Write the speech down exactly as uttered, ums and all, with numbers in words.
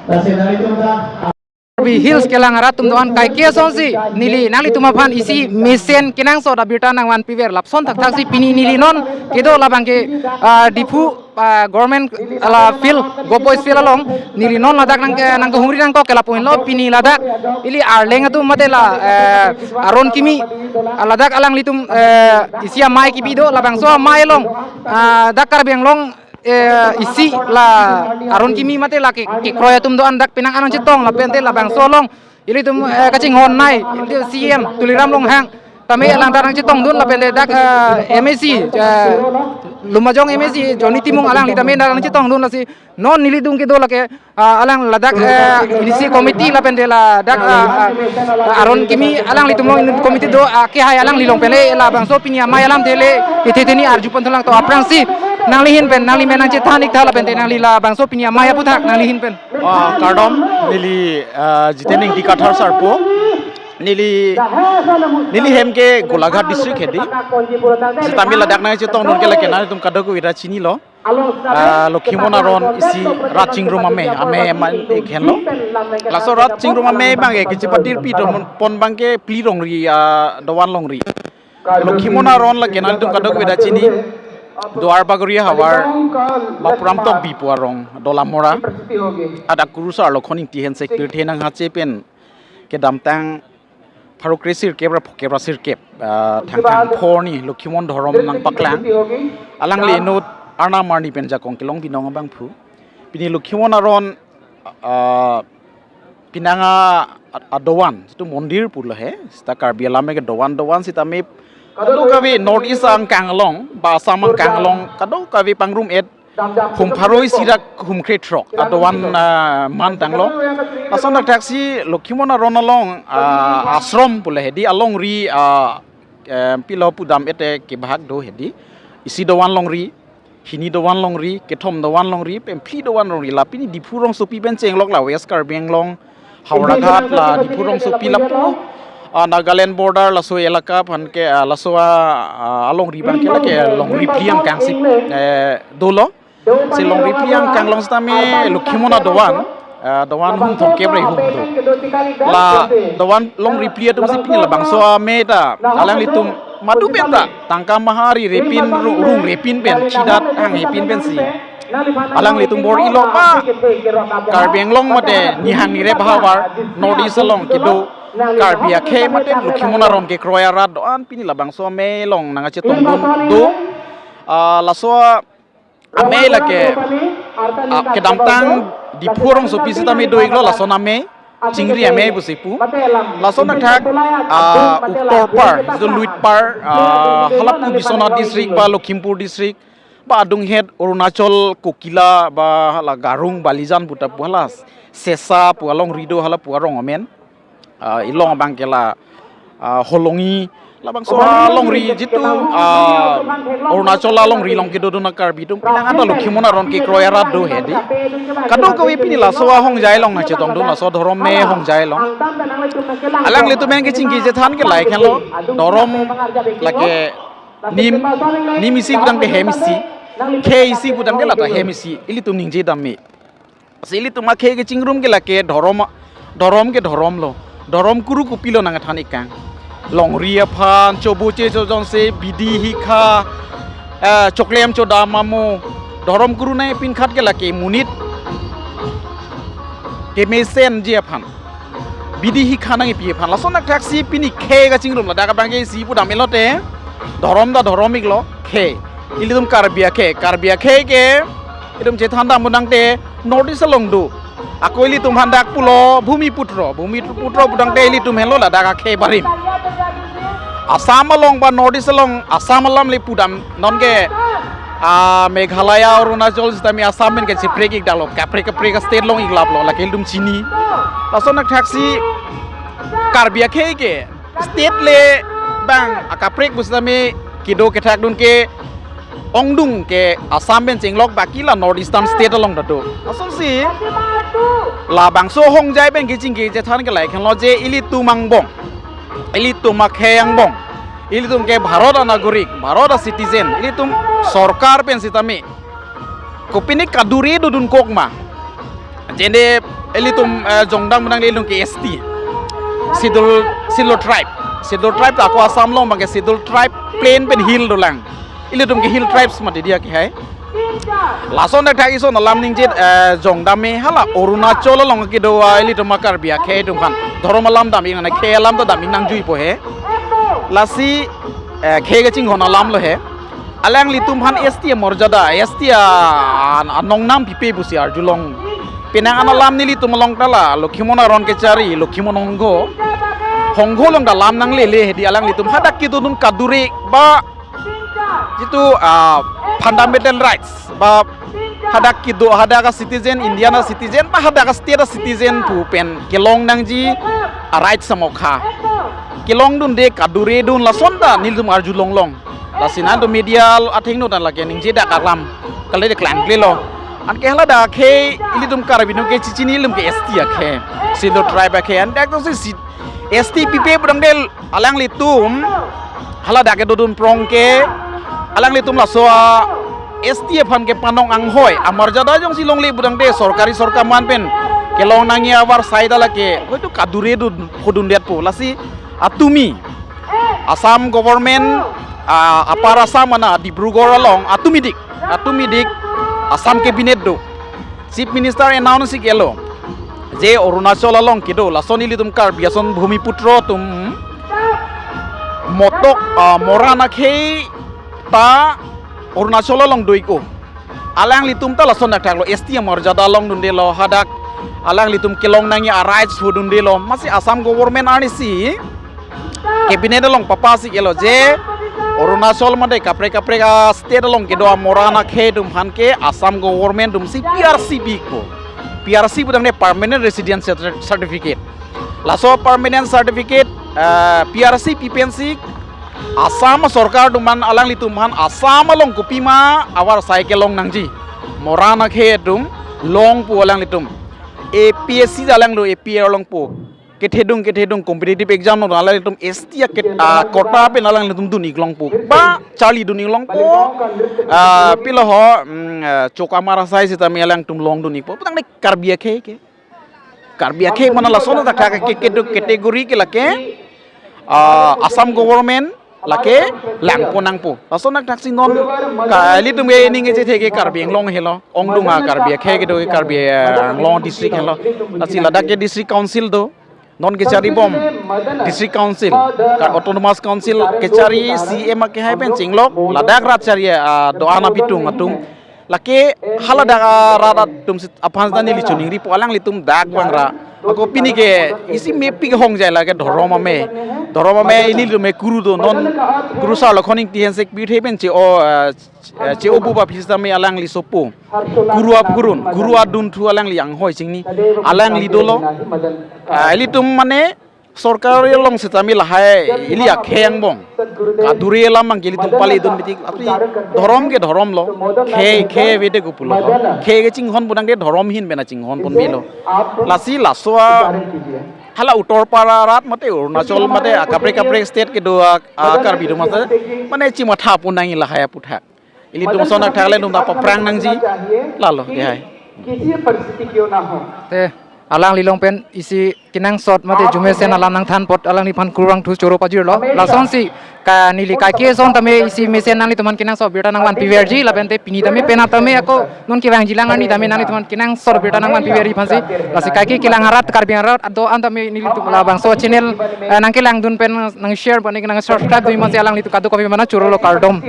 Lasi nanglitum ta Karbi Hills kelang arat atum do-an kaike asonsi neli nanglitum aphan isi mesen kenangsot abirta nangvanpiver, lapuson thakthaksi pini neli non kedo labang ke, ah, Diphu, ah, government la field, Govt Boys field along neli non ladak nang, eh, nangkehumri nangkok ke lapu henlo. Pini ladak ili arleng atum mate la, eh, aron kimi, ah, ladak alanglitum, eh, isi amei kebi do, labangso amei along, ah, dak Karbi Anglong, eh, isi la aron kimi mate la ke, kekroi atum do-an dak penang an nangchetong, lapente labangso along ilitum, eh, kachinghon nei, ilitum C M Tuliram Ronghang tame alang ta nangchetongdun, lapente dak, eh, M A C, eh, Lumbajong M A C Johnny Timung alangli tame nangchetongdun, lasi non nelitum kedo lake, ah, alang ladak, eh, isi committee lapente ladak, ah, ah, aron kimi alanglitum along committee do, ah, kehai alangli along pen le labangso pini amei alamthe le ithe theni arju pon thulang to, aphrangsi nangli ahin pen, nangli amen nangchethan ik tha lapente nangli labangso pini amei aputhak nangli ahin pen. Ah, kardom, neli, ah, Jiten Ingti Kathar Sarpo. Neli, neli hem ke Golaghat district hedi. Sitame ladak nangchetongdun ke lake nanglitum kadokave ta chinilo. Ah, Lokhimon aron isi rat chingrum amei, amei aman ik henlo. Laso rat chingrum amei abang ke kechepatirpi pon, pon abang ke phli rongri, ah, dovan longri. Lokhimon aron lake nanglitum kadokave ta chini. Duar Bagori havar Bapuram Tokbi pu arong Dolamora. Adak kurusar Lokhon Ingti Hensek pirthe nanghache pen kedamtang pharo kre sirkep ra phokep ra sirkep, ah, Thangthang pho arni Lokhimon dhorom nangpaklang. Alangli inut arnam arni pen jakong kelong binong abangphu. Pini Lokhimon aron, ah, penang a, a, adovan, jitu mondir pulo he, seta Karbi alam ke dovan dovan sitame kadokave North East angkang along, ba Assam angkang along, kadokave pangrum et, hum pharo isi ra hum krethrok adovan, ah, man tanglo. Lason thakthaksi Lokhimon aron along, ah, ashram pulo hedi alongri, ah, eh, pilo pudam ete kebahak do hedi. Isi dovan longri, hini dovan longri, kethom dovan longri, pen phli dovan longri. La pini Diphu rongsopi pen chenglok la West Karbi Anglong, Howraghat la Diphu rongsopi lapu, ah, Nagaland border laso elaka aphan ke, ah, laso a, ah, alongri abang ke lake longri phli angkang si, eh, dolo. Si longri phli angkang along sitame Lokhimon adovan, ah, dovan hum thomkep ra hum do. La dovan longri phli atum si pini labangso amei ta alanglitum madu pen ta tangka maha ri repin ru-, rung repin pen chidat hang hepin pensi alanglitum bor-ilo ba Karbi Anglong mate nihang nirep havar North East along kedo Karbi akhei mate Lokhimon aron kekroi arat do-an pini labangso amei along nangkachetongdun do. Ah, laso amei lake, ah, kedamtang Diphu rongsopi sitame do iklo lason amei, chingri amei pusi pu. Lason athak, ah, Uttor Par, jitu Luitpar, ah, halapu Biswanath district ba Lakhimpur district, ba adunghet Arunachal Kokila ba hala Garung Balijan puta pu hala Sesa pu alongri do halapu arong amen. Ah, ilong abang ke la, ah, Holongi, labangso alongri jitu, ah, Arunachal alongri along kedodun a Karbi atum penang an ta Lokhimon aron kekroi arat do hedi. Kadokave pini laso ahongjai along nangchetongdun laso dhorom amei ahongjai along. Alanglitum amen kechingki chethan ke lahei henlo, dhorom lake nim, nim isi pudam ke hem isi, khei isi pudam ke lata hem isi, ilitum ningje dam me. Si ilitum akhei kechingrum ke lake dhorom, dhorom ke dhorom lo. Dhorom kuru kopilo nangthan ikang. Longri aphan, chobu che chojonse, bidi hikha, eh, choklem chodam amo. Dhorom kuru nangpinkhat ke lake monit kemesenji aphan. Bidi hikha nangpi aphan. Lason athak si pini khei kachingrum ladak abang ke isi pudam elote. Dhorom ta dhorom iklo khei. Ilitum Karbi akhei, Karbi akhei ke itum chethan dam pudangte North East along do. Ako ilitum aphan dak pulo Bhumiputro, Bhumiputro pudangte ilitum henlo ladak akhei barim. Assam along ba North East along, Assam alam le pudam non ke, ah, Meghalaya, Arunachal sitame Assam pen ke chiprek ik dalo, kaprek kaprek state along ik laplo, lake ilitum chini. Lason athak si Karbi akhei ke state le bang akaprek pusitame kedo kethakdun ke ongdung ke Assam pen chenglok baki la North Eastern state along ta do. Lasonsi labangso ahongjai pen kechingki chethan ke lahei henlo je ilitum angbong, ilitum akhei angbong, ilitum ke Bharat anagorik, Bharat a citizen, ilitum sorkar pen sitame kopine kaduri dodun kok ma. Jene ilitum, eh, jongdam menang ilung ke S T. Schedule, Schedule Tribe. Schedule Tribe ta ako Assam along abang ke Schedule Tribe plain pen hill dolang. Ilitum ke hill tribes mati dia ke hai. Lason dak thak ison alam ningje, eh, jongdam me hala Arunachal along kedo a ilitum a Karbi akhei atum aphan. Dhorom alam dam ingnang khei alam ta dam ingnangjuipo he. Lasi, eh, khei kachinghon alam lo he. Alanglitum aphan S T a morjada, S T a, an, anongnam pipe pusi arjulong. Penang an alam nelitum along ta la, Lokhimon Aron Kechari, Lokhimon Hongho. Hongho along ta lam nanglele, hedi alanglitum hadak kedodun kadure ba, jitu, ah, fundamental rights, ba hadak kedo, hadak a citizen, Indian a citizen, ba hadak a state a citizen pu pen kelong nangji a rights amokha. Kelongdunde kaduredun lason ta nelitum arjulonglong. Lasi nangtum media athengno ta lake ningje dak alam. Kali de klangklelo. Anke hala dak akhei ilitum Karbi atum ke chechini ilum ke S T akhei. Schedule Tribe akhei. An dak to si, si S T pipe pudang del alanglitum hala dak kedodun prong ke alanglitum laso a S T aphan kepanong anghoi. Amorjada jongsi longle pudang de sorkari sorkar aman pen kelong nangji avarsai ta lake. Hoitu kaduredun phodundetpo. Lasi atumi Assam government, ah, Upper Assam ana Dibrugarh along atumi dik, atumi dik Assam cabinet do. Chief Minister announce ik-elo je Arunachal along kedo lason ilitum Karbi ason Bhumiputro atum motok, ah, Moran akhei ta Arunachal along do ik-o. Alanglitum ta lason dak thaklo, S T a morjada longdundelo, hadak alanglitum kelong nangji a rights phodundelo. Masi Assam government arnisi cabinet along papass ik-elo je Arunachal mate kaprek kaprek a state along kedo a Moran akhei atum aphan ke Assam government atumsi P R C pi ikpo. P R C pudang de permanent residence certificate. Laso permanent certificate, eh, P R C pi pensi Assam sorkar atum aphan alanglitum aphan Assam along kopima avarsai kelong nangji. Moran akhei atum longpo alanglitum. A P S C along lo, A P L longpo. Kethedung, kethedung competitive exam lo alanglitum S T a ket-, ah, quota pen alanglitum dun ik longpo. Ba charli dun ik longpo. Ah, pilo ho, mm, ah, choka mara sai sitame alangtum longdun ikpo. Pudang de Karbi akhei ke. Karbi akhei mana lason dak thak ke, ke, ke, category ke lake, ah, Assam government lake langpo nangpo. Lason dak thaksi non ka ilitum ke ning echethe ke Karbi Anglong helo. Ongdung a Karbi akhei kedo ke Karbi Anglong district helo. Lasi ladak ke district council do. Non kechari bom district council, ka autonomous council kechari C M akehai pen chinglok, ladak rat chari, ah, do-an abitung atum. Lake hala dak, ah, rat atum sit aphan ta neli choningripo alanglitum dak vangra. Ako pini ke isi mepik hong jai lake dhorom ame. Dhorom ame ilitum me kuru do non kuru sar lo koning tihen sek pi the pen che-o, ah, eh, che-o buba phi sitame alangli sopo. Kuru aphurun, kuru adunthu alangli anghoi chingni. Alangli dolo. Ah, ilitum mane sorkar along sitame lahai ili akhei angbong. Kadure alam abang ke ilitum pale dun bitik. Api dhorom ke dhorom lo. Khei, khei vede kupulo. Khei kechinghon pudang de dhorom ahin pen chinghon pon bilo. Lasi laso a hala uttor para rat mate Arunachal mate a kaprek kaprek state kedo a, a Karbi atum mate mane chimatha pon nangji lahai aputhak. Ilitum ason dak thak le num ta paphrang nangji. Lalo ke hai. किसी परिस्थिति क्यों ना हो। Te alangli along pen isi kenangsot mate jumesen alam nangthan apot alangliphan kurvangthu choro pajirlo. Lasonsi ka neli kaike ason tame isi mesen nanglitum aphan kenangsot birta nangvanpiverji lapen te pini tame penap tame ako non kevangjilang arni tame nanglitum aphan kenangsot birta nangvanpiverji aphansi. Lasi kaike kelang arat Karbi arat do-an tame nelitum labangso channel, eh, nangkelangdun pen nang share pen nang subscribe dun aphansi alanglitum kadokave aphan chorolo, kardom.